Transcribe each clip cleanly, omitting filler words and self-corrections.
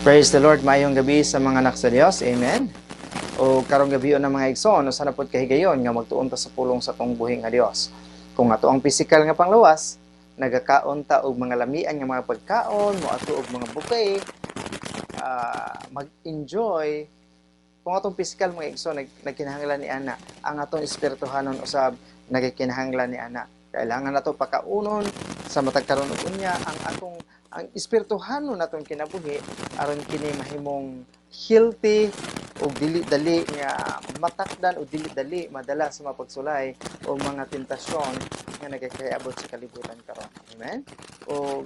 Praise the Lord, maayong gabi sa mga anak sa Dios. Amen. O karong gabi na, mga igsoon, usa na pod kahigayon nga magtuon ta sa pulong sa atong buhi nga Dios. Kung ato ang pisikal nga panglawas, nagakaon ta og mga lamian nga mga pagkaon, moadto og mga buffet, mag-enjoy. Kung atong pisikal, mga igsoon, nagkinahanglan ni ana, ang atong espirituhanon usab nagkinahanglan ni ana. Kailangan nato pakaunon sa matag karon ug unya ang atong ang espirituhanon natong kinabuhi aron kini mahimong healthy o dili dali nga matakdan o dili dali madala sa mapagsulay o mga tentasyon nga nagkakaabot sa kalibutan karon. Amen. O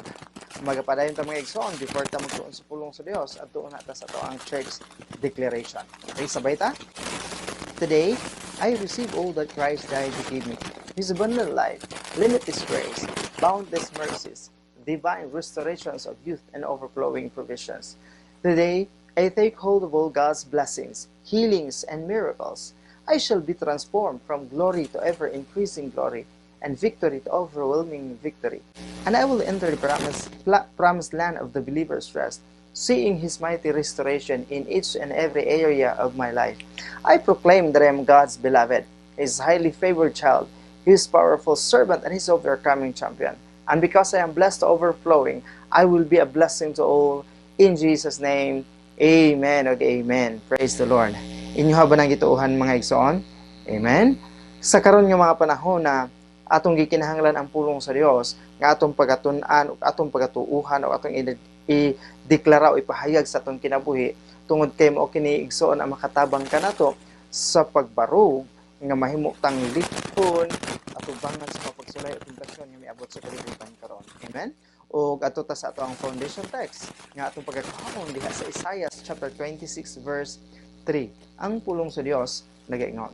magapadayon ta, mga igsoon, before ta magtuon sa pulong sa Dios, adtuon na ta sa ato ang church declaration. Okay, sabay ta. Today, I receive all that Christ died to give me. His abundant life, limitless grace, boundless mercies, divine restorations of youth and overflowing provisions. Today, I take hold of all God's blessings, healings, and miracles. I shall be transformed from glory to ever increasing glory and victory to overwhelming victory. And I will enter the promised land of the believer's rest, seeing His mighty restoration in each and every area of my life. I proclaim that I am God's beloved, His highly favored child, His powerful servant, and His overcoming champion. And because I am blessed to overflowing, I will be a blessing to all. In Jesus' name, amen og amen. Praise the Lord. Inyo ba nang gituohan, mga igsoon? Amen. Sa karon nga mga panahon na atong gikinahanglan ang pulong sa Dios nga atong pagatun-an ug atong pagatuuhan o atong i-deklara o ipahayag sa atong kinabuhi tungod kay mao kini, igsoon, ang makatabang kanato sa pagbarog nga mahimo tang lipon atubangan sa mapagsulay o tentasyon nga miabot sa kalibutan karon. Amen. Ug adto ta sa ato ang foundation text nga atong pagkakuhaon diha sa Isaiah chapter 26 verse 3. Ang pulong sa Dios nagaingon: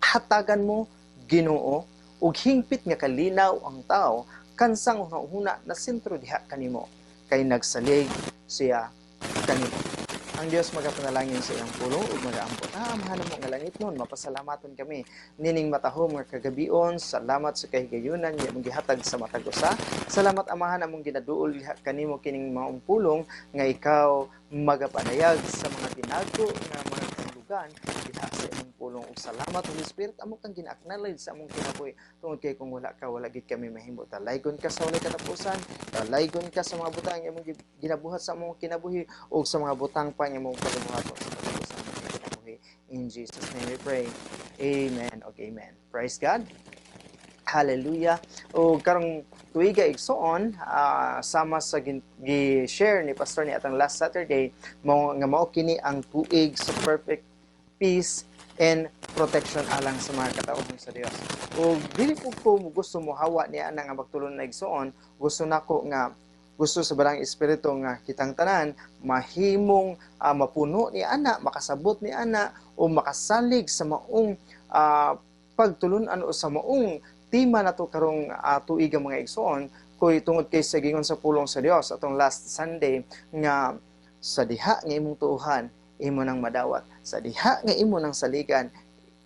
"Hatagan mo, Ginoo, og hingpit nga kalinaw ang tao kansang hunahuna na sentro diha kanimo, kay nagsalig siya kanimo." Ang Dios magapanalangin sa iyang pulong ug magaampo. Ah, Amahan namo nga langitnon, mapasalamaton kami nining matahom nga kagabion. Salamat sa kahigayunan nga imong gihatag sa matag usa. Salamat, Amahan, among ginaduol diha kanimo kining maong pulong nga ikaw magapanayag sa mga tinago nga mga kahulugan diha sa imong pulong. Ug salamat, Holy Spirit, amo kang gina-acknowledge sa among kinabuhi tungod kay kung wala ka, wala gid kami mahimo. Dalaygon ka sa walay katapusan, dalaygon ka sa mga butang imong ginabuhat sa among kinabuhi ug sa mga butang pa nga imong pagabuhaton sa katapusan ng among kinabuhi. In Jesus' name we pray. Amen ug amen. Praise God. Hallelujah. O karong tuiga, igsoon, sama sa gi-share ni pastor ni atong last Saturday mo nga mao kini ang tuig sa perfect peace and protection alang sa mga katawhan sa Dios. O dili po ko gusto mo hawa niya na nga magtulon na, igsoon, gusto nako nga gusto sa Balaang Espiritu nga kitang tanan mahimong mapuno ni ana, makasabot ni ana o makasalig sa maong pagtulunan o sa maong tema nato karong tuiga, mga igsoon, kuy tungod kay sa gingon sa pulong sa Dios atong last Sunday nga sa diha nga imong tuuhan, imo nang madawat, sa diha nga imo nang saligan,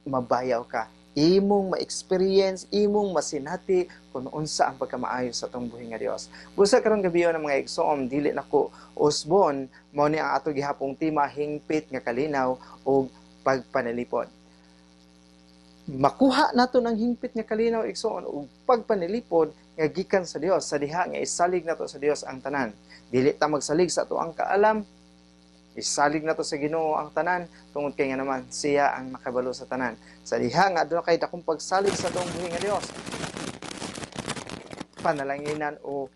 mabayaw ka, imong ma-experience, imong masinati kung unsa ang pagkamaayo sa atong buhi nga Dios. Busa karong gabi ng mga igsoon, dili nako usbon, mao ni ang ato gihapong tema, hingpit nga kalinaw ug pagpanalipod. Makuha nato ng hingpit nga kalinaw, igsoon, ug pagpanilipod nga gikan sa Dios sa diha nga isalig nato sa Dios ang tanan. Dili ta magsalig sa ato ang kaalam, isalig nato sa Ginoo ang tanan tungod kay nga naman siya ang nakabalo sa tanan. Sa diha nga aduna kay dakong pagsalig sa atong buhi nga Dios, panalanginan o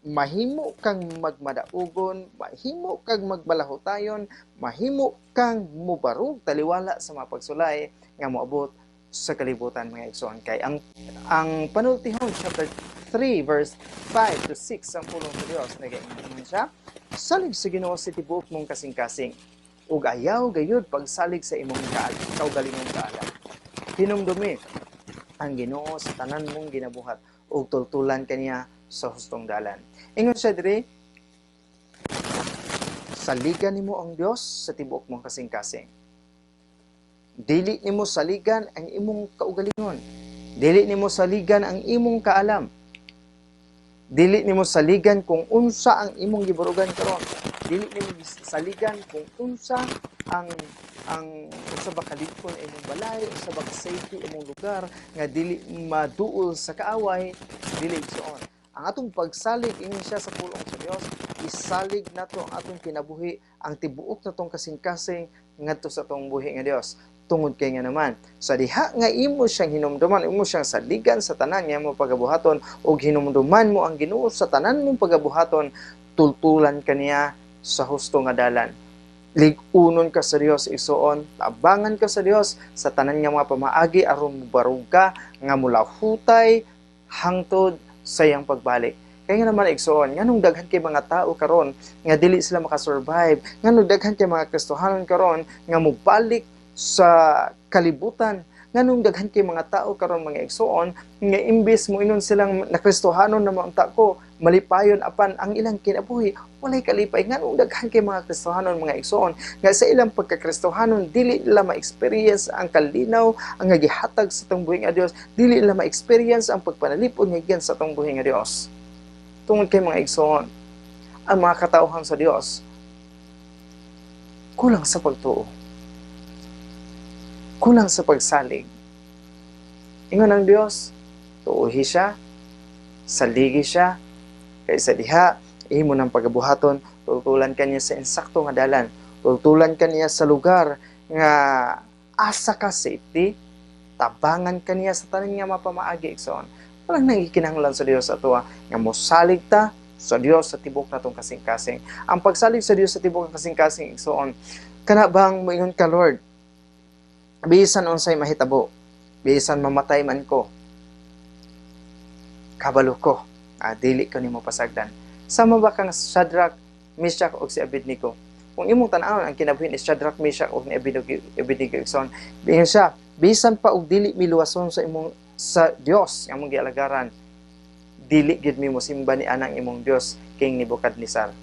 mahimo kang magmadaugon, mahimo kang magbalahutayon, mahimo kang mubarog taliwala sa mga pagsulay nga moabot sa kalibutan, mga igsoon, kay ang Panultihon chapter 3 verse 5 to 6, ang pulong sa Dios nagaingon siya: "Salig sa Ginoo sa tibuok mong kasing-kasing ug ayaw gayud pagsalig sa imong kaugalingong kaalam. Hinumdumi ang Ginoo sa tanan mong ginabuhat ug tultulan kaniya sa hustong dalan." Ingon siya diri, saligan nimo ang Dios sa tibuok mong kasing-kasing. Dili nimo saligan ang imong kaugalingon. Dili nimo saligan ang imong kaalam. Dili nimo saligan kung unsa ang imong gibarugan karon. Dili nimo saligan kung unsa ang unsa ba kalig-on imong balay, unsa ba ka safety imong lugar nga dili maduol sa kaaway, dili, igsoon. Ang atong pagsalig, ingon siya, sa pulong sa Dios, isalig nato ang atong kinabuhi, ang tibuok natong kasing-kasing ngadto sa atong buhi nga Dios. Tungod kay nga naman, sa diha nga imo siyang hinumduman, imo siyang saligan sa tanan nga imo pagabuhaton, ug hinumduman mo ang Ginoo sa tanan mong pagabuhaton, tultulan kaniya sa husto nga dalan. Lig-unon ka sa Dios, igsoon, tabangan ka sa Dios sa tanan nga mga pamaagi aron mobarog ka nga mulahutay hangtod sa iyang pagbalik. Kaya nga naman, igsoon, nganong daghan kay mga tao karon nga dili sila makasurvive, nganong daghan kay mga Kristohanon karon nga mobalik sa kalibutan, nganong daghan kay mga tao karon, mga igsoon, nga imbes mo inon silang nakristohanon na maunta ko, malipayon, apan ang ilang kinabuhi walay kalipay? Nganong daghan kay mga Kristohanon, mga igsoon, nga sa ilang pagkakristohanon dili nila ma-experience ang kalinaw ang nga gihatag sa atong buhi nga Dios, dili nila ma-experience ang pagpanalipod nga gikan sa atong buhi nga Dios? Tungod kay, mga igsoon, ang mga katawhan sa Dios kulang sa pagtuo, kulang sa pagsalig. Ingon ang Dios, tuuhi siya, saligi siya, kaysa diha, imo ng pagabuhaton, tultulan ka niya sa insakto nga dalan, tultulan ka niya sa lugar nga asa ka safety, tabangan ka niya sa tanan nga mapamaagi, igsoon. Walang nangikinahanglan sa Dios atoa nga mosalig ta sa Dios sa tibok natong kasing-kasing. Ang pagsalig sa Dios sa tibok ng kasing-kasing, igsoon, kana bang moingon ka, "Lord, bisan unsay mahitabo, bisan mamatay man ko, kabalo ko, dili ko nimo pasagdan"? Sama ba kang Shadrach, Meshach ug si Abednego? Kung imong tan-awon ang kinabuhi ni Shadrach, Meshach ug ni Abednego, igsoon, ingon siya, "Bisan pa og dili miluwason sa imong sa Dios nga imong gialagaran, dili gyud mi mosimba ni anang imong Dios, King Nebuchadnezzar.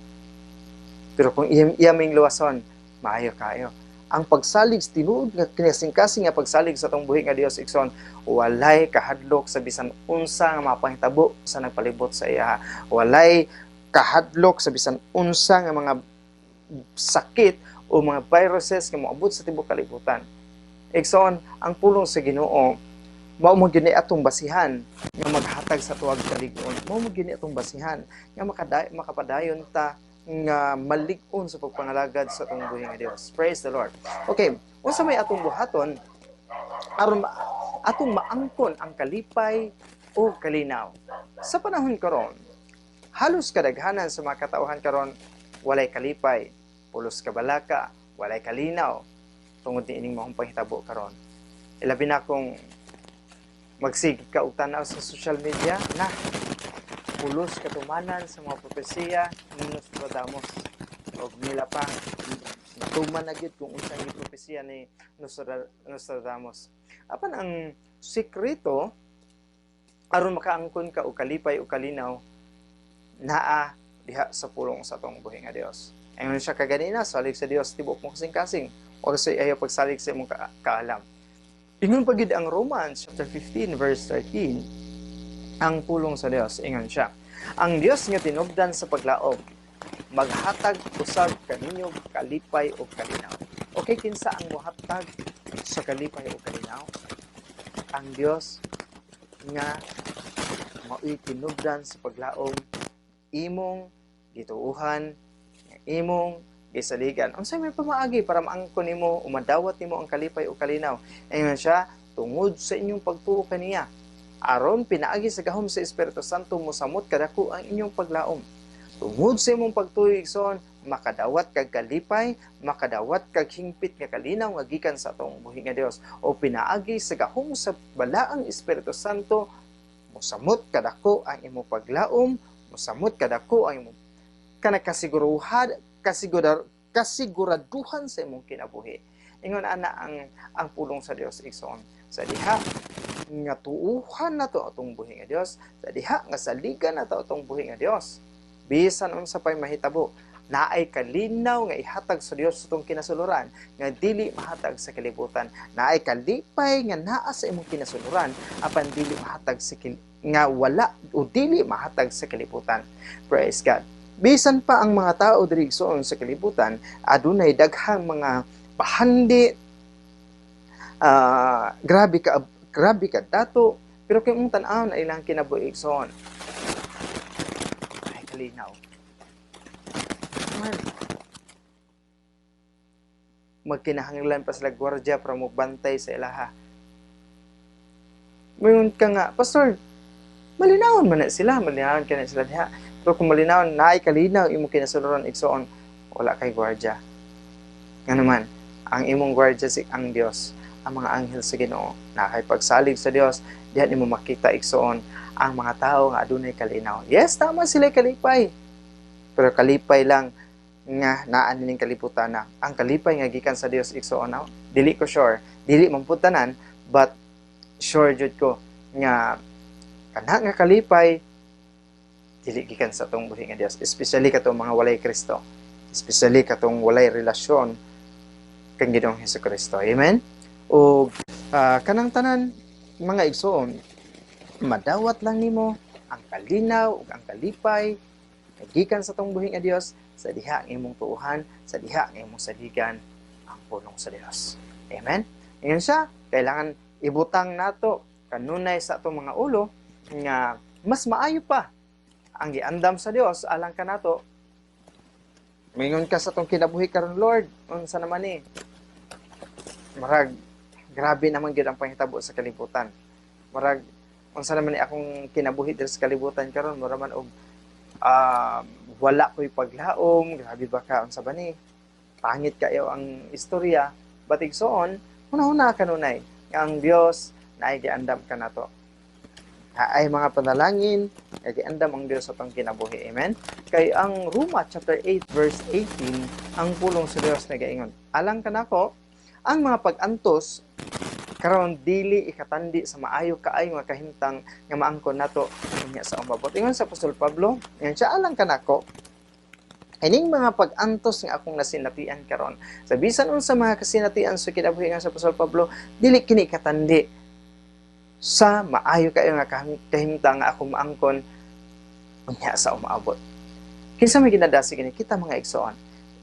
Pero kung iya ming luwason, maayo kayo." Ang pagsalig sa tinuod nga kinasingkasing nga pagsalig sa atong buhi nga Dios, igsoon, walay kahadlok sa bisan unsa nga mapangitabo sa nagpalibot sa iya. Walay kahadlok sa bisan unsa nga mga sakit o mga viruses nga moabot sa tibuok kalibutan. Igsoon, ang pulong sa Ginoo mao mo gyud ni atong basihan nga maghatag sa tuwag kalig-on. Mao mo gyud ni atong basihan nga makapadayon ta nga malig-on sa pagpangalagad sa atong buhi nga Dios. Praise the Lord. Okay, unsa may atong buhaton aron atong maangkon ang kalipay o kalinaw? Sa panahon karon, halos kadaghanan sa mga katauhan karon walay kalipay, pulos kabalaka, walay kalinaw tungod niining maong panghitabo karon. Ilabi na kung magsige ka og tan-aw sa social media na pulos katumanan sa mga propesiya ni Nostradamus og nila pa natuman na gyud kung unsa ang propesiya ni Nostradamus. Apan ang sikreto aron makaangkon ka og kalipay o kalinaw naa diha sa pulong sa atong buhi nga Dios. Ingon siya kaganina, salig sa Dios tibuok mo kasing-kasing o sa ayaw pagsalig sa imong kaalam. Ingon pa gyud ang Romans chapter 15 verse 13, ang pulong sa Dios, ingon siya, "Ang Dios nga tinubdan sa paglaom maghatag usab kaninyo kalipay ug kalinaw." Okay, kinsa ang mohatag sa kalipay ug kalinaw? Ang Dios nga mao'y tinubdan sa paglaom, imong gituuhan, imong gisaligan. Unsay may pamaagi para maangkon nimo o madawat nimo ang kalipay o kalinaw? Ingon siya, "Tungod sa inyong pagtuo kaniya, aron pinaagi sa gahom sa Espiritu Santo mosamot kadako ang inyong paglaom." Tungod sa imong pagtuo, igsoon, makadawat kag kalipay, makadawat kag hingpit nga kalinaw nga gikan sa atong buhi nga Dios. O pinaagi sa gahom sa balaang Espiritu Santo, mosamot kadako ang imong paglaom, mosamot kadako ang imong kanakasiguruhan, kasiguraduhan sa imong kinabuhi. Ingon ana ang pulong sa Dios, igsoon. Sa diha nga tuuhan nato atong buhi nga Dios, sa diha nga saligan nato atong buhi nga Dios, bisan unsa pay mahitabo, naay kalinaw nga ihatag sa Dios sa atong kinasuluran nga dili mahatag sa kalibutan. Naay kalipay nga naa sa imong kinasuluran apan dili mahatag sa nga wala o dili mahatag sa kalibutan. Praise God. Bisan pa ang mga tao diri, igsoon, sa kalibutan, adunay daghang mga pahandi, grabe ka dato, pero kung tan-aw na ilang kinabuhi, igsoon, ay kalinaw. Man, magkinahanglan pa sila gwardiya para mobantay sa ilaha. Mayon ka nga, "Pastor, malinawon man na sila, malinawon ka na sila diha." Pero kung malinawon, naay kalinaw imong kinasuluran, igsoon, wala kay gwardiya. Nga naman, ang imong gwardiya si ang Dios, ang mga anghel sa Ginoo, na kay pagsalig sa Dios, diha nimo makita, igsoon, ang mga tao nga adunay kalinaw. Yes, tama sila kalipay. Pero kalipay lang nga naa nining kalibutan na. Ang kalipay nga gikan sa Dios, igsoon, na dili ko sure, dili man pud tanan, but sure jud ko nga kana nga kalipay dili gikan sa atong buhi nga Dios, especially katong mga walay Kristo, especially katong walay relasyon kang Ginoong Hesukristo. Amen. Ug kanang tanan, mga igsoon, madawat lang nimo ang kalinaw ug ang kalipay nga gikan sa atong buhi nga Dios sa diha ang imong tuuhan, sa diha ang imong saligan ang pulong sa Dios. Amen. Ingon siya, kailangan ibutang nato kanunay sa atong mga ulo nga mas maayo pa ang giandam sa Dios alang kanato. Mingon ka sa atong kinabuhi karon, "Lord, unsa naman ni? Marag grabe naman gyud ang panghitabo sa kalibutan. Marag unsa naman ni akong kinabuhi diri sa kalibutan karon, mura man og wala ko'y paglaom, grabe ba ka, unsa ba ni? Pangit kayo ang istorya." But igsoon, huna-huna kanunay nga ang Dios naay giandam kanato. Ay mga panalangin nga giandam ang Dios sa atong kinabuhi. Amen. Kay ang Roma chapter 8 verse 18, ang pulong sa Dios nagaingon, "Alang kanako, ang mga pag-antos karon dili ikatandi sa maayo kaayo nga kahimtang nga maangkon nato unya sa umabot." Ingon sa Apostol Pablo, ingon siya, "Alang kanako, ining mga pag-antos nga akong nasinatian karon." Sa bisan unsa mga kasinatian sa kinabuhi nga sa Apostol Pablo, dili kini katandi sa maayo kayo nga kahimtang nga akong maangkon unya sa umaabot. Kinsa may ginadasig kini kita, mga igsoon?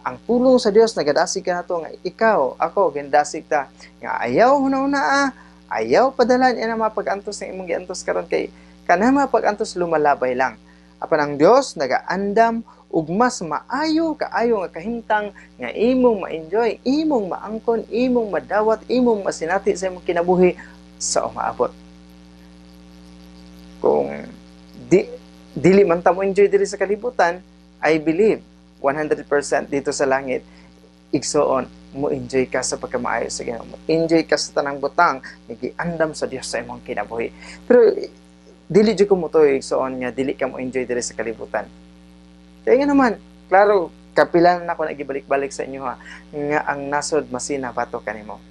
Ang pulong sa Dios nagadasig kanato nga ikaw, ako, ginadasig ta nga ayaw huna-huna, ayaw padalan ang mga pag-antos nga imong giantos karon, kay kanang mga pag-antos lumalabay lang. Apan ang Dios nagaandam ug mas maayo kaayo nga kahimtang nga imong ma-enjoy, imong maangkon, imong madawat, imong masinati sa imong kinabuhi sa umaabot. Kung dili man ta mo enjoy diri sa kalibutan, I believe 100% dito sa langit, igsoon, mo enjoy ka sa pagkamaayo sa Ginoo. Mo enjoy ka sa tanang butang nga giandam sa Dios sa imong kinabuhi. Pero dili jud ko motuo, igsoon, nga dili ka mo enjoy diri sa kalibutan. Kaya nga naman, klaro, kapilan na ako nagibalik-balik sa inyo ha, nga ang nasod masina bato kanimo.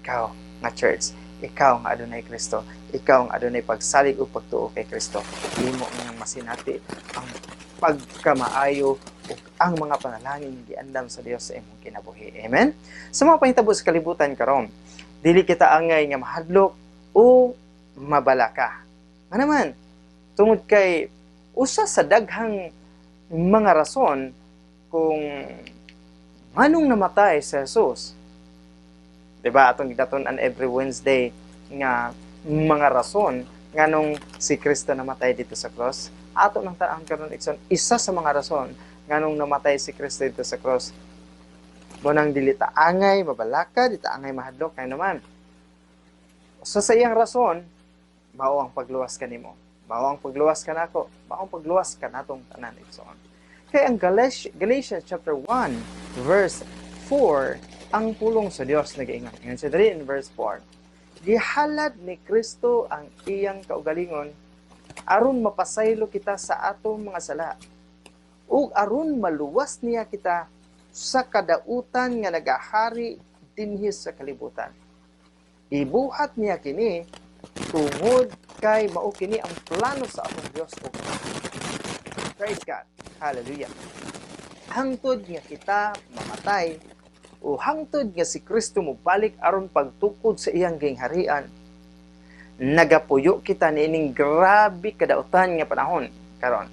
Ikaw nga church, ikaw nga adunay Kristo, ikaw nga adunay pagsalig ug pagtuo kay Kristo, imo nga masinati ang pagkamaayo ug ang mga panalangin nga giandam sa Dios sa imong kinabuhi. Amen. Sa mga pahitabo sa kalibutan karon, dili kita angay nga mahadlok o mabalaka. Nga naman, tungod kay usa sa daghang mga rason kung nganong namatay si Jesus. 'Di ba atong gidatun-an every Wednesday nga mga rason nganong si Kristo namatay dito sa cross? Ato nang tan-awon karon, igsoon, isa sa mga rason nganong namatay si Kristo dito sa cross. Mao nang dili ta angay mabalaka, di ta angay mahadlok kay naman. Usa sa iyang rason, mao ang pagluwas kanimo. Mao ang pagluwas kanako, mao ang pagluwas kanatong tanan, igsoon. Kay ang Galatians chapter 1 verse 4, ang pulong sa Dios nagaingon. Ingon siya diri in verse 4: "Gihalad ni Kristo ang iyang kaugalingon aron mapasaylo kita sa atong mga sala ug aron maluwas niya kita sa kadautan nga nagahari dinhi sa kalibutan. Gibuhat niya kini tungod kay mao kini ang plano sa atong Dios ug Ama." Praise God. Hallelujah. Hangtod nga kita mamatay o hangtod nga si Kristo mobalik aron pagtukod sa iyang gingharian, Nagapuyo kita niining grabe kadautan nga panahon karon.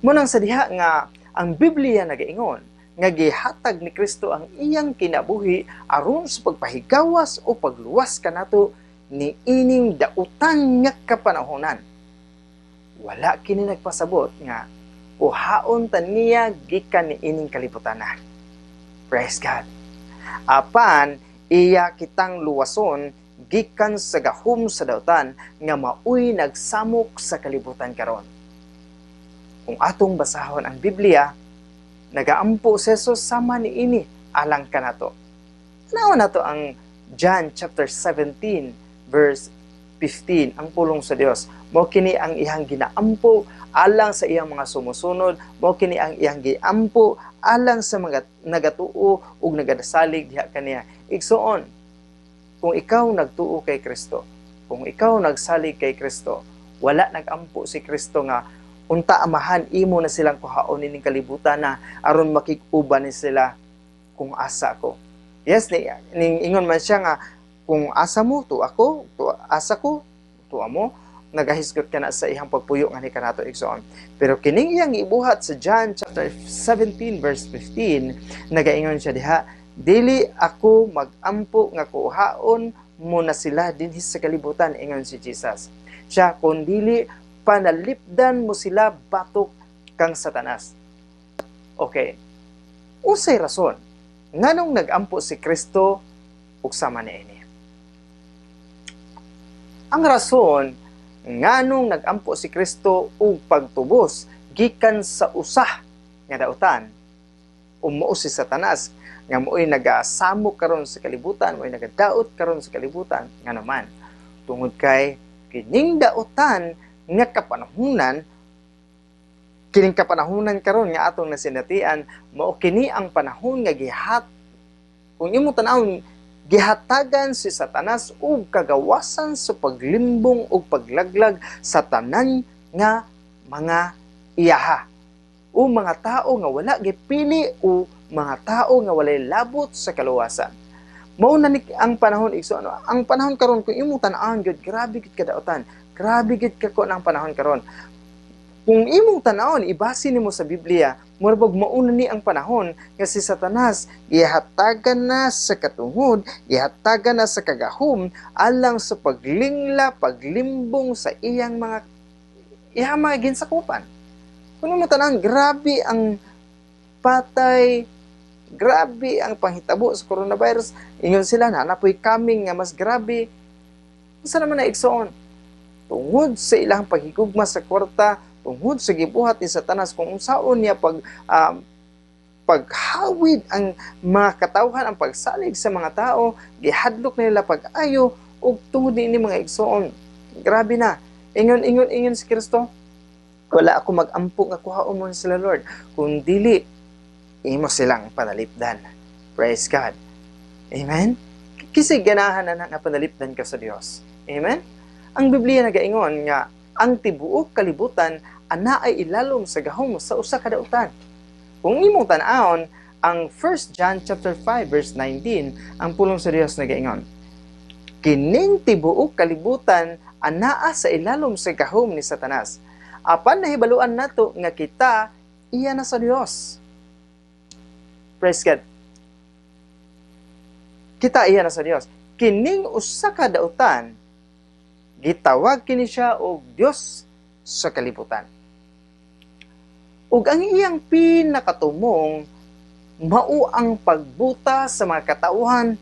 Munang sa diha nga ang Biblia nagaingon nga gihatag ni Kristo ang iyang kinabuhi aron sa pagpahigawas o pagluwas kanato ni ining dautan nga kapanahonan. Wala kini nagpasabot nga kuhaon ta niya gikan ni ining kalibutan na. Praise God. Apan iya kitang luwason gikan sa gahom sa dautan nga maoy nagsamok sa kalibutan karon. Kung atong basahon ang Biblia, nagaampo si Jesus sama niini alang kanato. Tanawa nato ang John chapter 17 verse 15, ang pulong sa Dios. Mao kini ang iyang ginaampo alang sa iyang mga sumusunod, mao kini ang iyang giampo alang sa mga nagatuo ug nagadasalig diha kaniya. Igsuon, kung ikaw nagtuo kay Kristo, kung ikaw nagsalig kay Kristo, wala nagampo si Kristo nga unta Amahan, imo na silang kuhaon ining kalibutan na aron makig-uban ni sila kung asa ko. Yes, ning ingon man siya nga kung asa mo tu ako, tu asa ko, tu amo, nagahisgot ka na sa iyang pagpuyo nga ni kanato, igsoon. Pero kining iyang ibuhat sa John chapter 17 verse 15, nagaingon siya diha, "Dili ako magampo nga kuhaon mo na sila dinhi sa kalibutan," ingon si Jesus. Siya, "kundili panalipdan mo sila batok kang Satanas." Okay. Unsay rason nganong nagampo si Kristo ug sama niini? Ang rason nganong nagampo si Kristo og pagtubos gikan sa usa nga dautan o mao si Satanas nga mao'y nagasamok karon sa kalibutan, mao'y nagadaot karon sa kalibutan, nga naman tungod kay kining dautan nga kapanahunan, kining kapanahunan karon nga atong nasinatian, mao kini ang panahon nga gihat kung imo tan-awon, gihatagan si Satanas og kagawasan sa paglimbong ug paglaglag sa tanan nga mga iyaha o mga tao nga wala gipili o mga tao nga walay labot sa kaluwasan. Mao na ni ang panahon, igsoon. Ang panahon karon, kung imong tan-awon gyud, grabe gyud kadautan. Grabe gyud kako ang panahon karon. Kung imong tan-awon, ibase nimo sa Biblia, murag mauna ni ang panahon nga si Satanas gihatagan na sa katungod, gihatagan na sa kagahom alang sa paglingla, paglimbong sa iyang mga ginsakupan. Kung imong tan-awon, grabe ang patay, grabe ang panghitabo sa coronavirus. Ingon sila na napoy coming nga mas grabe. Unsa naman na, igsoon? Tungod sa ilang paghigugma sa kwarta, tungod sa gibuhat ni Satanas kung unsaon niya paghawid ang mga katawhan, ang pagsalig sa mga tao, gihadlok nila pag-ayo ug tungod niini, mga igsoon. Grabe na. Ingon ingon ingon si Kristo, "Wala ako magampo nga kuhaon mo sila, Lord, kung dili imo silang panalipdan." Praise God. Amen? Kasi ganahan na nga panalipdan ka sa Dios. Amen? Ang Biblia nagaingon nga ang tibuok kalibutan ana ay ilalom sa gahom sa usa ka dautan. Kung imong tan-awon ang 1 John chapter 5 verse 19, ang pulong sa Dios nagaingon, "Kining tibuok kalibutan anaa sa ilalom sa gahom ni Satanas. Apan nahibaluan nato nga kita iya na sa Dios." Praise God. Kita iya na sa Dios. Kining usa ka dautan, gitawag kini siya og Dios sa kalibutan. Ug ang iyang pinakatumong mao ang pagbuta sa mga katauhan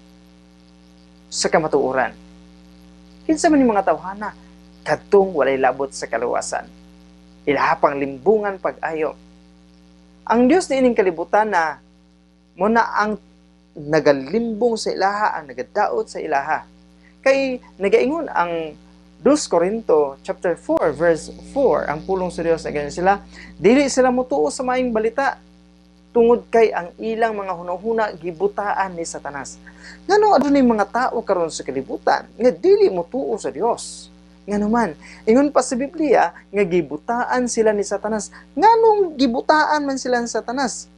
sa kamatuoran. Kinsa man yung mga tawhana? Kadtong walay labot sa kaluwasan. Ilaha pang limbungan pag-ayo. Ang Dios niining kalibutan na mo na ang nagalimbong sa ilaha, ang nagadaot sa ilaha. Kay nagaingon ang 2 Corinto chapter 4 verse 4, ang pulong sa Dios na ganyan sila, dili sila motuo sa maayong balita tungod kay ang ilang mga hunahuna gibutaan ni Satanas. Ngano adunay mga tao karon sa kalibutan nga dili motuo sa Dios? Ngano man, ingon pa sa Biblia nga gibutaan sila ni Satanas. Nganong gibutaan man sila ni Satanas?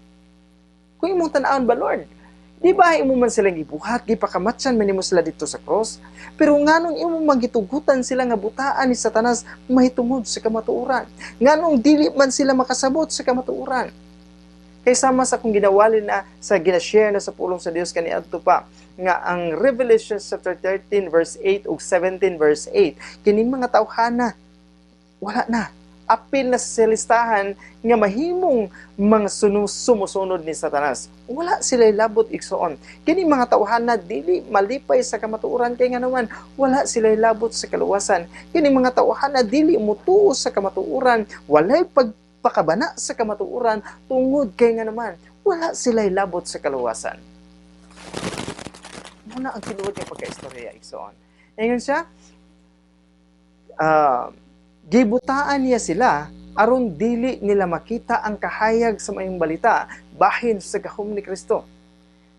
Kung imong tan-awon ba, Lord, Di ba imo man silang gibuhat, gipakamatyan man nimo sila dito sa cross? Pero nganong imo man gitugutan sila nga butaan ni Satanas mahitungod sa kamatuoran? Nganong dili man sila makasabot sa kamatuoran? Kay sama sa akong ginawali na sa ginashare na sa pulong sa Dios kaniadto pa nga ang Revelation chapter 13 verse 8 ug 17 verse 8, kining mga tawhana wala na apil na sa listahan nga mahimong mga sumusunod ni Satanas. Wala sila labot, igsoon. Kini mga tawhana dili malipay sa kamatuoran kay nga naman wala sila labot sa kaluwasan. Kini mga tawhana dili mutuo sa kamatuoran, walay pagpakabana sa kamatuoran tungod kay nga naman wala sila labot sa kaluwasan. Muna ang tinuod nga pagkaistorya, igsoon. Ingon siya, gibutaan niya sila aron dili nila makita ang kahayag sa mayong balita bahin sa gahom ni Kristo.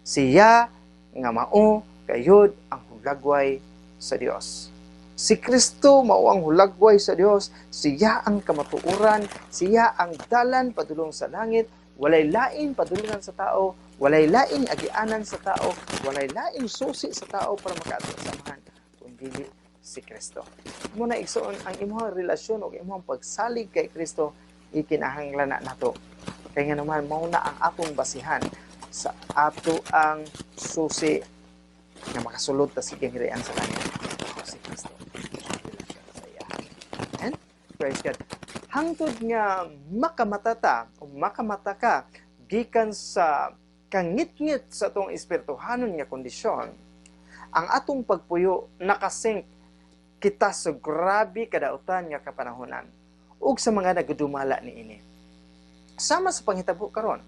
Siya nga mao kayod ang hulagway sa Dios. Si Kristo mao ang hulagway sa Dios, siya ang kamatuoran, siya ang dalan padulong sa langit, walay lain padulungan sa tao, walay laing agianan sa tao, walay laing susi sa tao para makaadto sa Amahan kun dili si Kristo. Muna, igsoon, ang imong relasyon o imong pagsalig kay Kristo ikinahanglan na nato. Kay nga naman mao na ang atong basihan sa ato ang susi nga makasulod ta sa gingharian sa langit. Si Kristo. Sa iya. Amen? Praise God. Hangtod nga makamata ta o makamata ka gikan sa kangitngit sa atong espirituhanon nga kondisyon, ang atong pagpuyo nakasink kita sa grabe kadautan nga kapanahonan ug sa mga nagadumala niini. Sama sa panghitabo karon,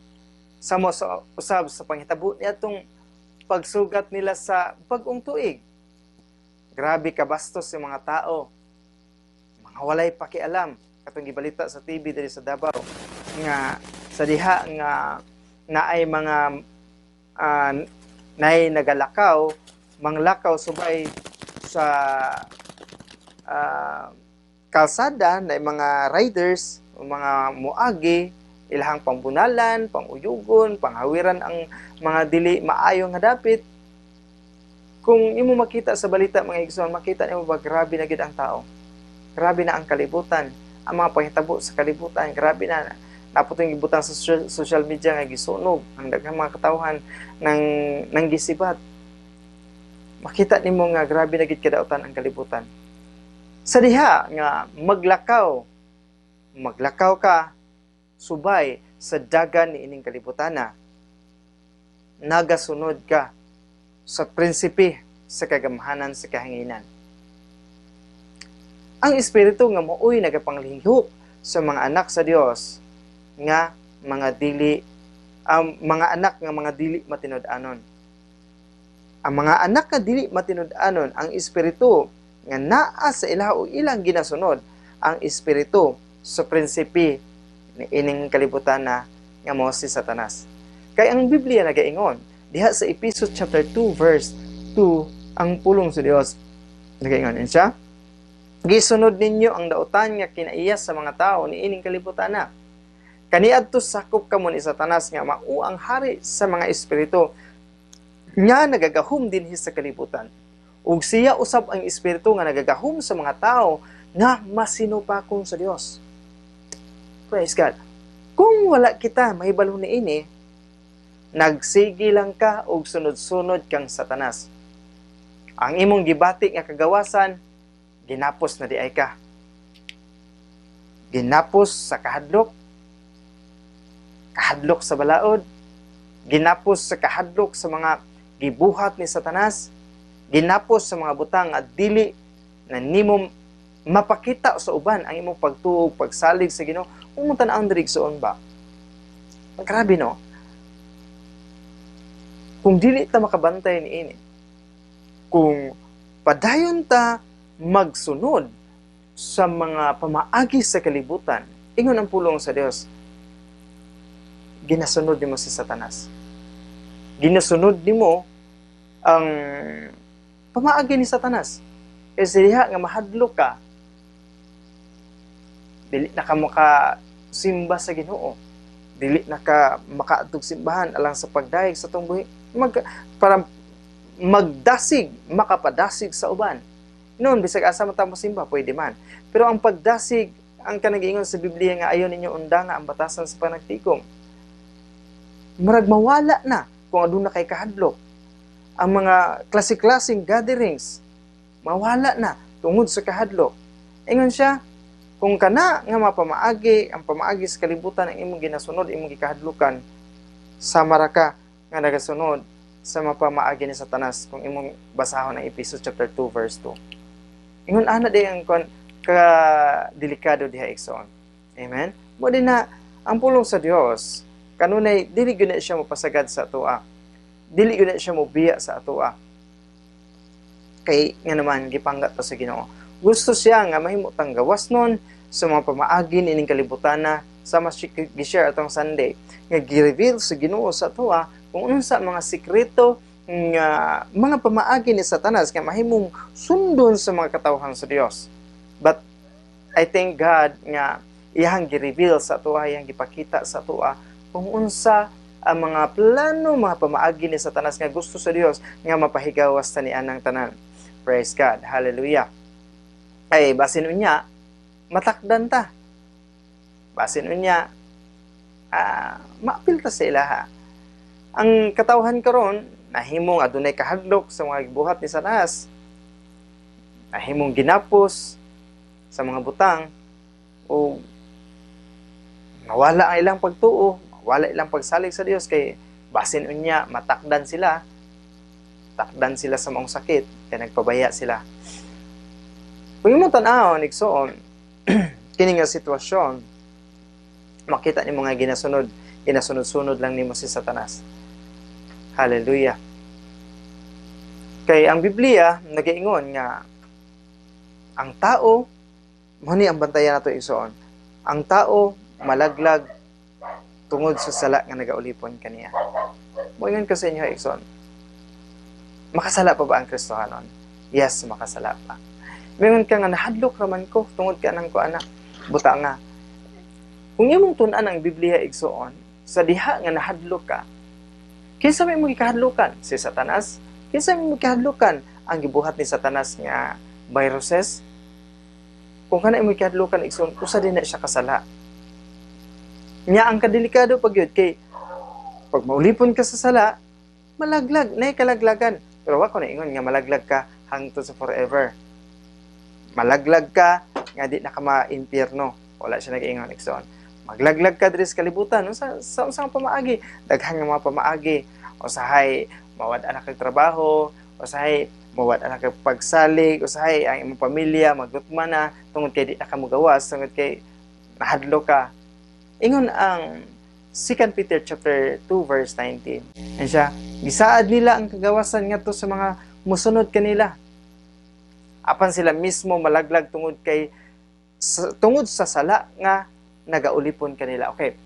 sama sa usab sa panghitabo niadtong pagsugat nila sa bag-ong tuig. Grabe kabastos sa mga tao, mga walay pakialam katong gibalita sa TV diri sa Davao nga sa diha nga naay mga naay nagalakaw, manglakaw subay sa kalsada na mga riders, mga muagi, ilahang pangbunalan, panguyugon, panghawiran ang mga dili maayo nga dapit. Kung imo makita sa balita, mga igsoon, makita nimo ba grabe na gid ang tao. Grabe na ang kalibutan, ang mga panghitabo sa kalibutan, grabe na. Naputong gibutang sa social media nga gisunog ang daghang mga katawhan nang nang gisibat. Makita nimo nga grabe na gid kadautan ang kalibutan. Sa diha nga maglakaw, maglakaw ka subay sa dagan ni ining kalibutan na nagasunod ka sa prinsipe sa kagamhanan sa kahanginan. Ang espiritu nga maoy nagapanglihok sa mga anak sa Dios nga mga dili mga anak nga mga dili matinud-anon. Ang mga anak nga dili matinud-anon, ang espiritu nga naa sa ilaha o ilang ginasunod ang espiritu sa prinsipe ni ining kalibutan na nga mao si Satanas. Kay ang Biblia nagaingon diha sa Epeso chapter 2 verse 2, ang pulong sa Dios nagaingon siya, gisunod ninyo ang dautan nga kinaiya sa mga tao ni ining kalibutan na. Kaniadto sakop kamo ni Satanas nga mao ang hari sa mga espiritu nga nagagahom dinhi sa kalibutan. Ug siya usab ang espiritu nga nagagahom sa mga tao nga masinupakon sa Dios. Praise God. Kung wala kita mahibalo niini, nagsige lang ka og sunod-sunod kang Satanas. Ang imong gibati nga kagawasan, ginapos na diay ka. Ginapos sa kahadlok, kahadlok sa balaod, ginapos sa kahadlok sa mga gibuhat ni Satanas, ginapos sa mga butang at dili na nimo mapakita sa uban ang imong pagtuo, pagsalig sa Ginoo. Kung mo tan-awon diri, igsoon ba? Grabe, no? Kung dili ta makabantay niini, kung padayon ta magsunod sa mga pamaagi sa kalibutan, ingon ang pulong sa Dios, ginasunod nimo si Satanas. Ginasunod nimo ang pamaagi ni Satanas. Kasi diha nga mahadlok ka, dili na ka makasimba sa Ginoo. Dili na ka makaadtog simbahan alang sa pagdayeg sa atong buhi, para magdasig, makapadasig sa uban. Noon, bisag asa man ta mosimba, pwede man. Pero ang pagdasig, ang kanag-ingon sa Biblia nga ayon ninyo undanga ang batasan sa panagtikom. Murag mawala na kung aduna kay kahadlok. Ang mga klase-klaseng gatherings, mawala na tungod sa kahadlok. Ingon siya, kung kana nga mapamaagi, ang pamaagi sa kalibutan ang imong ginasunod, imong gikahadlukan, sama ra ka nga nagasunod sa mapamaagi ni Satanas kung imong basahon ang Ephesians chapter 2 verse 2. Ingon ana di ang kon ka delikado diha, igsoon. Amen. Mao din na ang pulong sa Dios kanunay dili gyud na siya mopasagad sa atoa. Dili gyud na siya mobiya sa atoa. Kay nga naman gipangga ta sa Ginoo. Gusto siya nga mahimo tang gawas nun sa mga pamaagi nining kalibutan na sa mas gi-share atong Sunday nga gi-reveal sa Ginoo sa atoa kung unsa mga sikreto nga mga pamaagi ni Satanas nga mahimong sundon sa mga katawhan sa Dios. But I thank God nga iyang gi-reveal sa atoa, iyang gipakita sa atoa kung unsa ang mga plano, mga pamaagi ni Satanas nga gusto sa Dios nga mapahigawas ta ni anang tanan. Praise God. Hallelujah. Ay, basin unya, matakdan ta. Basin unya, maapil ta sa ilaha. Ang katawhan karon nahimong adunay kahadlok sa mga gibuhat ni Satanas. Nahimong ginapos sa mga butang o mawala ang ilang pagtuo, mawala ilang pagsalig sa Dios kay basin unya matakdan sila, takdan sila sa maong sakit kay nagpabaya sila. Kung imong tan-awon, igsoon, kini nga sitwasyon, makita nimo nga ginasunod-sunod lang nimo si Satanas. Hallelujah. Kay ang Biblia nagaingon nga ang tao, mo ni ang bantayan nato, igsoon. Ang tao malaglag tungod sa sala nga nagaulipon kaniya. Moingon ko sa inyo, igsoon. Makasala pa ba ang Kristohanon? Yes, makasala pa. Moingon ka nga nahadlok raman ko tungod ka nang ko anak. Buta nga. Kung imong tun-an ang Biblia, igsoon, sa diha nga nahadlok ka, kinsa may imong gikahadlokan? Si Satanas? Kinsa may imong gikahadlokan? Ang gibuhat ni Satanas nga viruses? Kung kana imong gikahadlokan, igsoon, usa din na siya kasala. Nya ang kadelikado pag yun, kay pag maulipon ka sa sala, malaglag, nay kalaglagan. Pero wa ko na ingon nga malaglag ka hangtod sa forever. Malaglag ka nga di na ka ma-impyerno. Wala siya nag-ingon, igsoon. Maglaglag ka diri sa kalibutan no, sa unsang pamaagi, daghan nga mga pamaagi. Usahay mawad-an na kag trabaho, usahay mawad-an na kag pagsalig, usahay ang imong pamilya magutma na tungod kay di na ka mogawas, tungod kay nahadlok ka. Ingon ang 2 Peter chapter 2 verse 19. Yan siya, gisaad nila ang kagawasan ngadto sa mga musunod kanila. Apan sila mismo malaglag tungod sa sala nga nagaulipon kanila. Okay.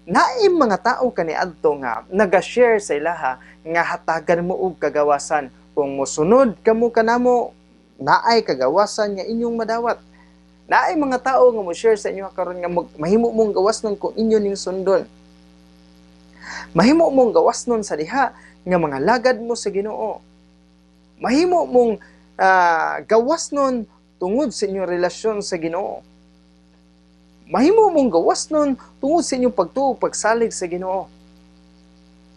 Naim mga tao kaniadto nga naga-share sa ilaha nga hatagan mo og kagawasan kung mosunod kamo kanamo, naay kagawasan nga inyong madawat. Naay mga tao nga mo share sa inyo karon nga mahimo mong gawas nun kung inyo ning sundon. Mahimo mong gawas nun sa diha nga mga lagad mo sa Ginoo. Mahimo mong gawas nun tungod sa inyong relasyon sa Ginoo. Mahimo mong gawas nun tungod sa inyong pagtuo, pagsalig sa Ginoo.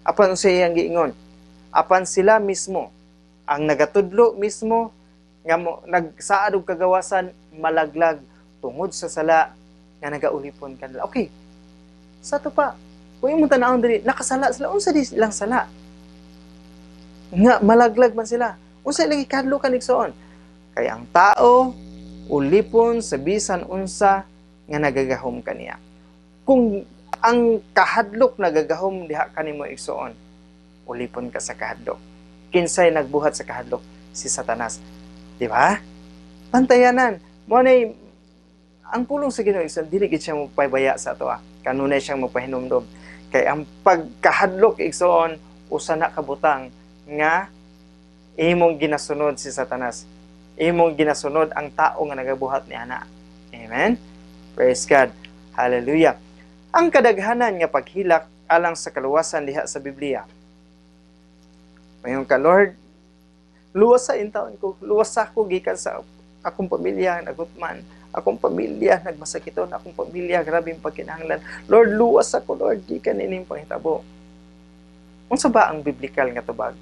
Apan unsa iyang giingon? Apan sila mismo ang nagatudlo mismo nga mo, nagsaad og kagawasan, malaglag tungod sa sala nga nagaulipon kanila. Okay. Sa to pa, kung imong tan-awon diri, nakasala sila. Unsa di lang sala? Nga malaglag man sila. Unsa ilang gikahadlokan, igsoon? Kay ang tao ulipon sa bisan unsa nga nagagahom kaniya. Kung ang kahadlok nagagahom diha kanimo, igsoon, ulipon ka sa kahadlok. Kinsay nagbuhat sa kahadlok? Si Satanas. Di ba? Pantayanan. Mo nay ang pulong sa Ginoo, igsoon, dili gid siya mopabaya sa ato. Kanunay siyang mopahinumdom. Kay ang pagkahadlok, igsoon, usa na kabutang nga imong ginasunod si Satanas. Imong ginasunod ang tao nga nagabuhat ni ana. Amen. Praise God. Hallelujah. Ang kadaghanan nga paghilak alang sa kaluwasan diha sa Biblia. Mayon ka, "Lord, luwasa intawon ko, luwasa ko gikan sa akong pamilya nagutman, akong pamilya nagmasakiton, akong pamilya grabe ang pagkinahanglan. Lord, luwas ako, Lord, gikan ining panghitabo." Unsa ba ang biblical nga tubag?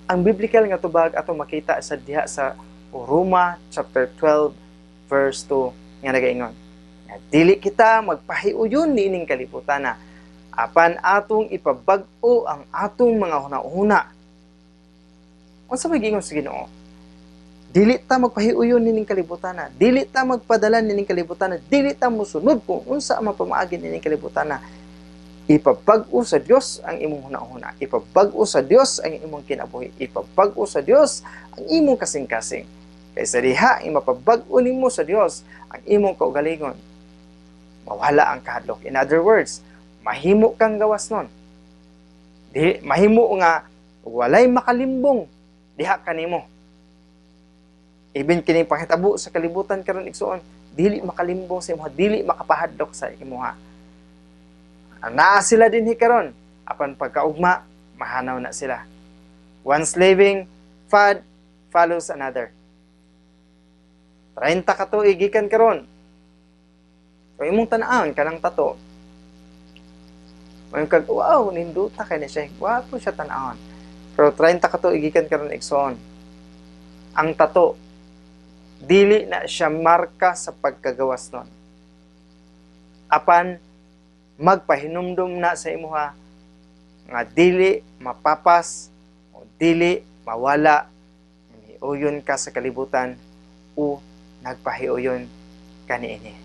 Ang biblical nga tubag atong makita sa diha sa Roma chapter 12 verse 2 nga nagaingon nga dili kita magpahiuyon niining kalibutan na, apan atong ipabag-o ang atong mga hunahuna. Unsa may giingon sa Ginoo? Dili ta magpahiuyon nining kalibutan na. Dili ta magpadala nining kalibutan na. Dili ta mosunod kung unsa ang mapamaagi nining kalibutan na. Ipabag-o sa Dios ang imong hunahuna. Ipabag-o sa Dios ang imong kinabuhi. Ipabag-o sa Dios ang imong kasing-kasing. Kaysa diha mapabag-o nimo sa Dios ang imong kaugalingon, mawala ang kahadlok. In other words, mahimo kang gawas nun. Di, mahimo nga walay makalimbong diha kanimo. Even kining panghitabo sa kalibutan karon, igsuon, dili makalimbong sa imuha, dili makapahadlok sa imuha. Naa sila dinhi karon, apan pagkaugma mahanaw na sila. One living fad follows another. 30 ka tuig gikan karon, kung imong tan-awon kanang tato, moingon kag, "Wow, nindota kay ni siya, gwapo siya tan-awon." Pero 30 ka tuig gikan karon, igsoon, ang tato dili na siya marka sa pagkagawas nun. Apan magpahinumdum na sa imuha nga dili mapapas o dili mawala niuyon ka sa kalibutan o nagpahiuyon kaniini.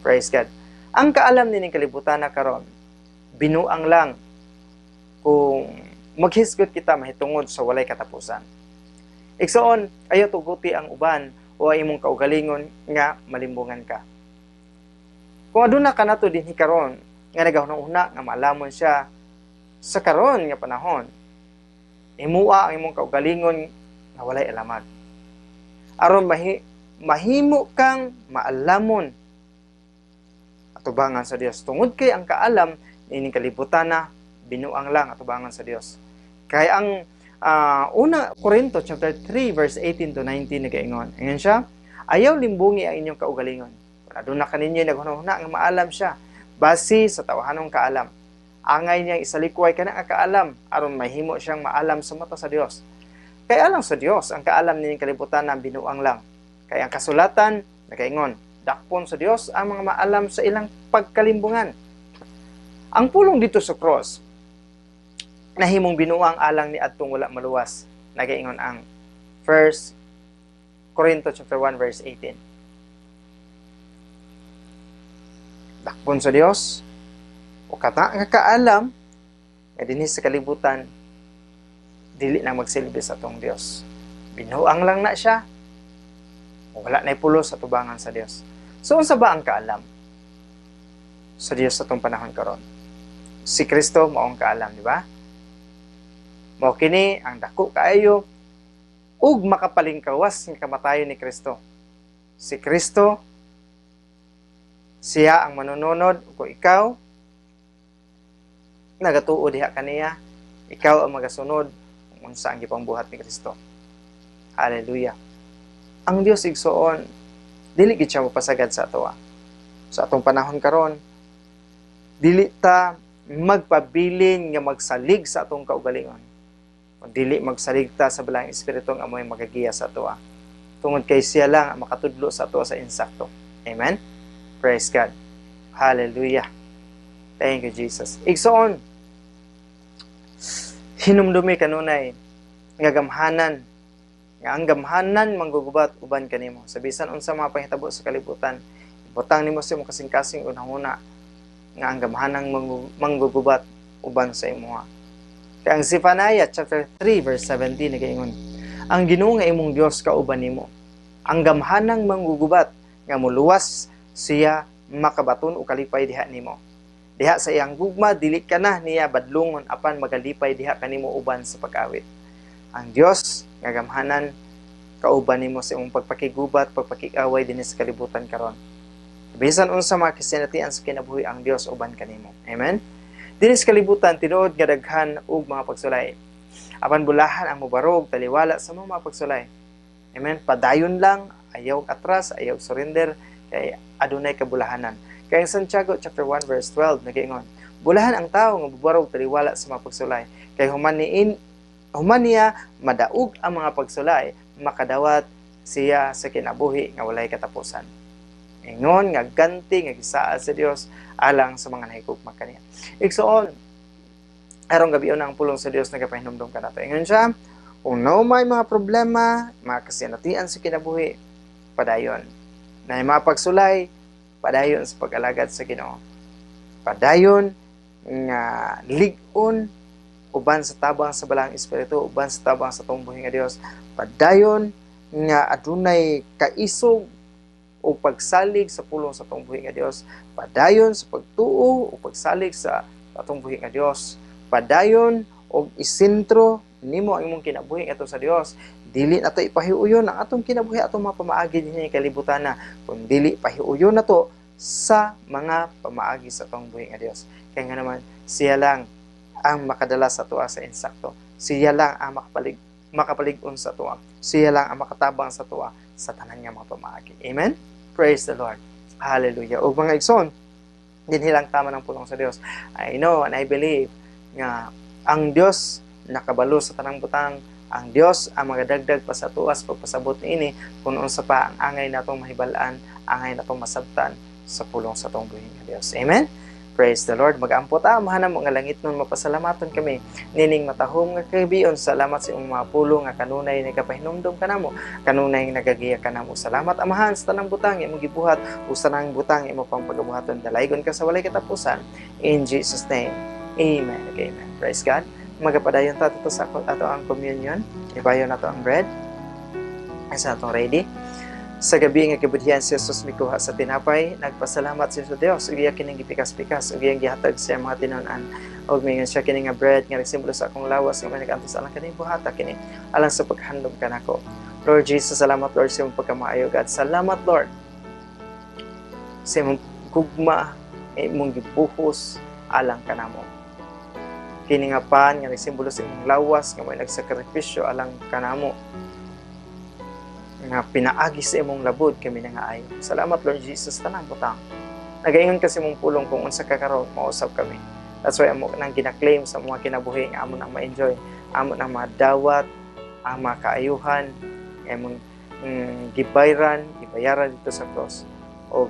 Praise God. Ang kaalam nining kalibutan na karon, binuang lang kung maghisgot kita mahitungod sa walay katapusan. Igsoon, ayaw tuguti ang uban o ang imong kaugalingon nga malimbungan ka. Kung aduna ka nato dinhi karon nga nagahuna-huna nga maalamon siya sa karon nga panahon, imua ang imong kaugalingon nga walay alamag. Aron mahimo kang maalamon atubangan sa Dios. Tungod kay ang kaalam niining kalibutan na binuang lang atubangan sa Dios. Kay ang una Korinto chapter 3 verse 18 to 19 nagaingon. Ingon siya, "Ayaw limbungi ang inyong kaugalingon. Kung aduna kaninyo naghunahuna nga maalam siya, base sa tawahanong kaalam, angay niyang isalikway kana nga kaalam aron mahimo siyang maalam sa mata sa Dios. Kay alang sa Dios ang kaalam nining kalibutan na binuang lang. Kay ang kasulatan nagaingon, dakpon sa Dios ang mga maalam sa ilang pagkalimbungan." Ang pulong dito sa cross nahimong binuang alang ni adtong wala maluwas. Nagaingon ang 1 Corinto chapter 1 verse 18. Dakpon sa Dios o kata nga kaalam nga dinhi sa kalibutan dili na magsilbi sa atong Dios. Binuang lang na siya. Wala na pulos sa tubangan sa Dios. So unsa ba ang kaalam sa Dios sa atong panahon karon? Si Kristo mao ang kaalam, di ba? Mao kini ang dako kaayo ug makapalingkawas nga kamatayon ni Kristo. Si Kristo siya ang manununod. Kung ikaw nagatuo diha kaniya, ikaw ang magasunod kung unsa ang gipangbuhat ni Kristo. Hallelujah. Ang Dios, igsuon, dili gid siya mapasagad sa atoa. Sa atong panahon karon, dili ta magpabilin nga magsalig sa atong kaugalingon. Dili magsalig ta sa Balaang Espiritu nga amoy magagiya sa atoa. Tungod kay siya lang ang makatudlo sa atoa sa insakto. Amen? Praise God. Hallelujah. Thank you, Jesus. Igsoon, hinumdumi kanunay nga gamhanan, nga ang gamhanan manggugubat uban kanimo. Sa bisan unsa mga panghitabo sa kalibutan, ibutang nimo sa imong kasing-kasing unahuna nga ang gamhanang manggugubat uban sa imuha. Kay ang Zephaniah chapter 3 verse 17 nagaingon, "Ang Ginoo nga imong Dios kauban nimo, ang gamhanang manggugubat nga muluwas siya makabaton og kalipay diha nimo. Diha sa iyang gugma dili ka na niya badlungon apan magalipay diha kanimo uban sa pag-awit." Ang Dios nga gamhanan kauban nimo sa imong pagpakigubat, pagpakig-away dinhi sa kalibutan karon. Bisan unsa mga kasinatian sa kinabuhi, ang Dios uban kanimo. Amen. Dinhi sa kalibutan tinuod nga daghan og mga pagsulay. Apan bulahan ang mobarog taliwala sa mga pagsulay. Amen. Padayon lang, ayaw atras, ayaw surrender, kay adunay kabulahanan. Kay ang Santiago chapter 1 verse 12 nagaingon, bulahan ang tawo nga mobarog taliwala sa mga pagsulay, kay human niya madaog ang mga pagsulay, makadawat siya sa kinabuhi nga walay katapusan. Ingon nga ganti nga gisaad sa Dios alang sa mga nahigugma kaniya. Igsoon, arong gabi ang pulong sa Dios nagapahinumdom kanato. Ingon siya, kung no may mga problema, mga kasinatian sa kinabuhi, padayon. Na mga pagsulay, padayon sa pag-alagad sa Ginoo. Padayon nga lig-on uban sa tabang sa Balaang Espiritu, uban sa tabang sa atong buhi nga Dios. Padayon nga adunay kaisog o pagsalig sa pulong sa atong buhi nga Dios. Padayon sa pagtuo o pagsalig sa atong buhi nga Dios. Padayon og isentro nimo ang imong kinabuhi ngadto sa Dios. Dili nato ipahiuyon ang atong kinabuhi, atong mga pamaagi dinhi kalibutan na, kun dili pahiuyon nato sa mga pamaagi sa atong buhi nga Dios. Kaya nga naman siya lang ang makadala sa tuwa sa insakto. Siya lang ang makapalig-on sa tuwa. Siya lang ang makatabang sa tuwa sa tanan nga mga pamaagi. Amen? Praise the Lord. Hallelujah. O mga igsoon, dinhi lang tama ng pulong sa Dios. I know and I believe nga ang Dios nakabalo sa tanang butang. Ang Dios ang magadagdag pa sa tuas pagpasabot niini kung unsa pa ang angay natong mahibal-an, angay natong masabtan sa pulong sa atong buhi nga Dios. Amen? Praise the Lord. Mag-ampo ta, Amahan namo nga langit nun, mapasalamaton kami nining matahom nga kagabion. Salamat sa imong mga pulong nga kanunay nagapahinumdom kanamo, kanunay nagagiya kanamo. Salamat, Amahan, sa tanang butang imong gibuhat ug sa tanang butang imo pang pagabuhaton. Dalaygon ka sa walay katapusan. In Jesus' name. Amen. Amen. Praise God. Magapadayon ta ato sa ato ang communion. Ibayon nato ang bread. Sa atong ready. Sa gabi nga gibudhian si Jesus mikuha sa tinapay, nagpasalamat siya sa Dios ug iya kining gipikas-pikas ug iyang gihatag sa iyang mga tinun-an. Ug mingon siya, kini nga bread nga nagsimbolo sa akong lawas nga may nag-antos alang kani, buhata kini alang sa paghandom kanako. Lord Jesus, salamat Lord sa imong pagkamaayo God. Salamat Lord sa imong gugma nga imong gibuhos alang kanamo. Kini nga pan nga nagsimbolo sa imong lawas nga may nagsakripisyo alang kanamo, nga pinaagi sa imong labod kami nangaayo. Salamat Lord Jesus tanang butang. Nagaingon kasi imong pulong kung unsa ka karon mausab kami. That's why amo nang gina-claim sa mga kinabuhi nga amo nang ma-enjoy, amo nang madawat ang mga kaayuhan nga imong gibayran, gibayaran dito sa cross. O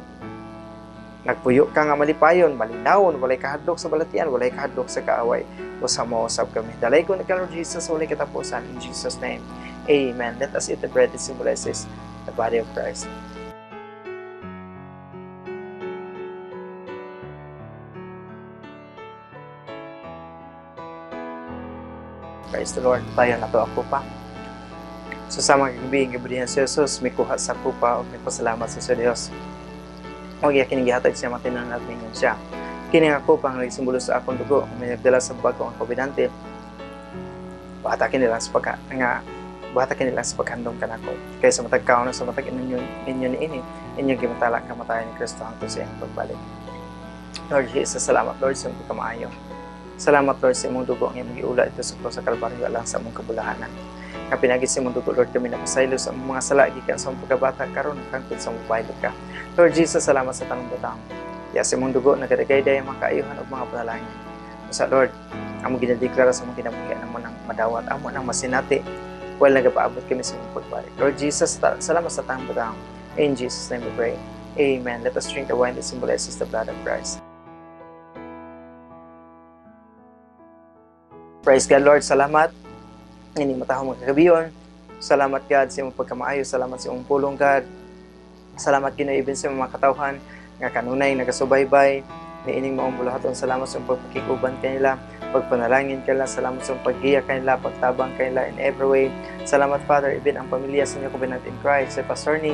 nagpuyo ka nga malipayon, malinawon, walay kahadlok sa balatian, walay kahadlok sa kaaway. Usa mausab kami. Dalay ko na ka Lord Jesus, walay katapusan. In Jesus' name. Amen. Let us eat the bread that symbolizes the body of Christ. Praise the Lord. Tayo na to ang kupa. So sa mga gabi, gabi si Jesus, may kuha sa kupa o may pasalamat sa Diyos. O iya kining gihatag siya matinan at mingon siya. Kini nga kupa ang nagsimbolo sa akong dugo, may nagdala sa bag-ong kombinante. Buhata kini lang sa paghandom kanako. Kaya sa matag kaon sa matag inyo niini, inyo gimatala ang kamatayan ni Kristo hangtod sa iyang pagbalik. Lord Jesus, salamat Lord sa imong pagkamaayo. Salamat Lord sa imong dugo ang imong giula ito sa krus sa Kalbaryo alang sa among kabulahanan. Nga pinagi sa imong dugo Lord kami napasaylo sa among mga sala gikan sa among pagkabata karon hangtod sa mobaylo ka. Lord Jesus, salamat sa tanang butang. Ya sa imong dugo nagadagayday ang mga kaayuhan ug mga panalangin. Usa Lord, among ginadeklara sa among kinabuhi amo nang madawat, amo nang masinati while nagapaabot kami sa imong pagbalik. Lord Jesus, salamat sa tanang butang. In Jesus' name we pray. Amen. Let us drink the wine that symbolizes the blood of Christ. Praise God, Lord. Salamat. Ini matahong magkagabiyon. Salamat, God, sa imong pagkamaayo. Salamat sa imong pulong, God. Salamat, Ginoo, ibin sa imong mga katawhan nga kanunay nagasubaybay niining maong buluhaton. Salamat sa imong pagpakikuban kanila, pagpanalangin kanila. Salamat sa imong paggiya kanila, pagtabang kanila in every way. Salamat, Father, ibin ang pamilya sa inyo covenant in Christ. Sa Pastor ni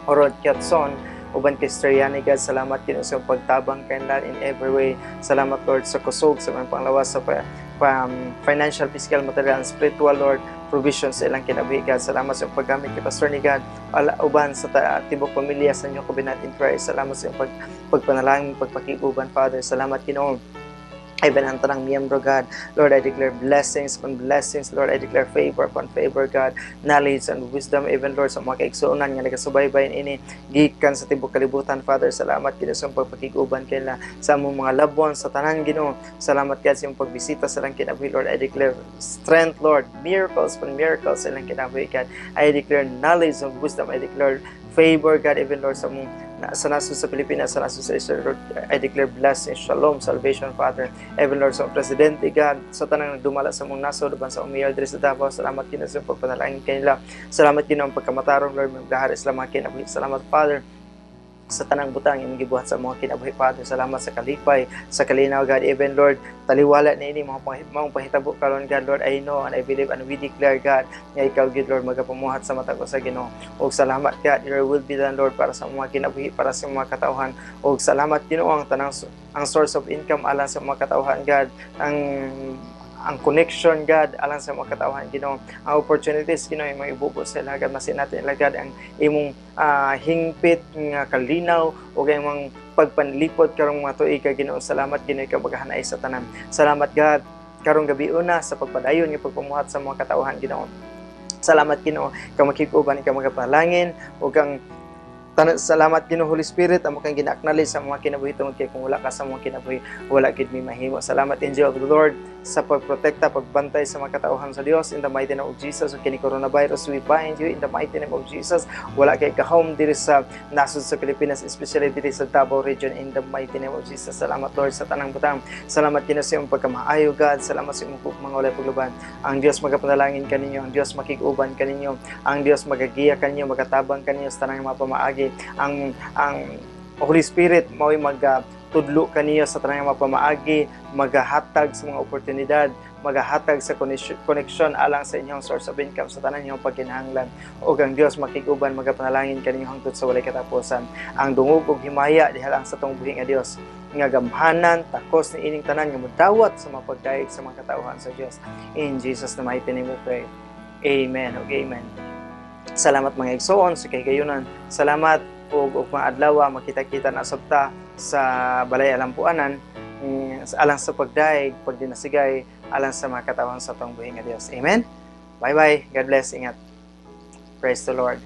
Orod Kiatson, uban kay Striani, God, salamat Ginoo sa imong pagtabang kanila in every way. Salamat, Lord, sa kusog, sa mga panglawas, sa financial, physical, material, and spiritual, Lord. provision sa ilang kinabuhi, God. Salamat sa iyong paggamit kay Pastor ni, God, uban sa tibok pamilya sa New Covenant in Christ. Salamat sa iyong pagpanalangin, pagpakig-uban, Father. Salamat, Ginoo. Even ang tanang miyembro, God. Lord, I declare blessings upon blessings. Lord, I declare favor upon favor, God. Knowledge and wisdom, even, Lord, sa mga kaigsuonan nga nagasubaybay ini gikan sa tibok kalibutan, Father. Salamat, Ginoo, sa pagpakig-uban kaila sa among mga loved ones, sa tanan, Ginoo. Salamat, God, sa iyong pagbisita sa ilang kinabuhi, Lord. I declare strength, Lord. Miracles upon miracles sa ilang kinabuhi, God. I declare knowledge and wisdom. I declare favor, God, even, Lord, sa mong sa nasod sa Pilipinas, sa nasod sa Israel, Lord, I declare blessing, shalom, salvation, Father. Even, Lord, sa presidente, God, sa tanang nagdumala sa mong nasod, uban sa mayor diri sa Davao, salamat, Ginoo, sa pagpanalangin kanila. Salamat, Ginoo, ang pagkamatarong, Lord, maghahari sa mga kinabuhi. Salamat, Father, sa tanang butang imong gibuhat sa mga kinabuhi, Father. Salamat sa kalipay, sa kalinaw, God. Even, Lord, taliwala na ini mga pahitabo karon, God. Lord, I know and I believe and we declare, God, nga ikaw gid, Lord, magapamuhat sa matag usa, Ginoo. Og salamat, God, your will be done, Lord, para sa mga kinabuhi, para sa mga katawhan. Og salamat, Ginoo, ang tanang ang source of income alang sa mga katawhan, God, ang connection, God, alang sa mga katawhan, Ginoo, ang opportunities, Ginoo, imong ibubo sa ila, God. Masin natin ila, God, ang imong hingpit nga kalinaw ug imong pagpanlipot karong mga tuig, Ginoo. Salamat, Ginoo, ikaw magahanay sa tanan. Salamat, God, karong gabi una sa pagpadayon nga pagpamuhat sa mga katawhan, Ginoo. Salamat, Ginoo, ikaw makig-uban, ikaw magapalangin ug ang salamat, Ginoo. Holy Spirit, amo kang gina-acknowledge sa mga kinabuhi tungod kay kung wala ka sa mga kinabuhi, wala gid mi mahimo. Salamat, angel of the Lord, sa pagprotekta, pagbantay sa mga katauhan sa Dios in the mighty name of Jesus. Ug kini coronavirus, we bind you in the mighty name of Jesus. Wala kay gahom diri sa nasod sa Pilipinas, especially diri sa Davao Region, in the mighty name of Jesus. Salamat, Lord, sa tanang butang. Salamat, Ginoo, sa imong pagkamaayo, God. Salamat sa imong mga walay pagluban. Ang Dios magapanalangin kaninyo, ang Dios makig-uban kaninyo, ang Dios magagiya kaninyo, magatabang kaninyo sa tanang mga pamaagi. Ang Holy Spirit mao'y magatudlo kaniyo sa tanang mga pamaagi, magahatag sa mga oportunidad, magahatag sa connection alang sa inyong source of income, sa tanan inyong pagkinahanglan. Ug ang Dios makig-uban, magapanalangin kaninyo hangtod sa walay katapusan. Ang dungog ug himaya diha lang sa atong buhi nga Dios nga gamhanan, takos ni ining tanan nga modawat sa mga pagdayeg sa mga katawhan sa Dios. In Jesus na mighty name we pray. Amen ug amen. Salamat, mga igsoon, sa kahigayunan. Salamat ug ug mga adlaw makita-kita na sab ta sa balay alampuanan alang sa pagdayeg, pagdinasigay alang sa mga katawhan sa atong buhi nga Dios. Amen. Bye-bye. God bless. Ingat. Praise the Lord.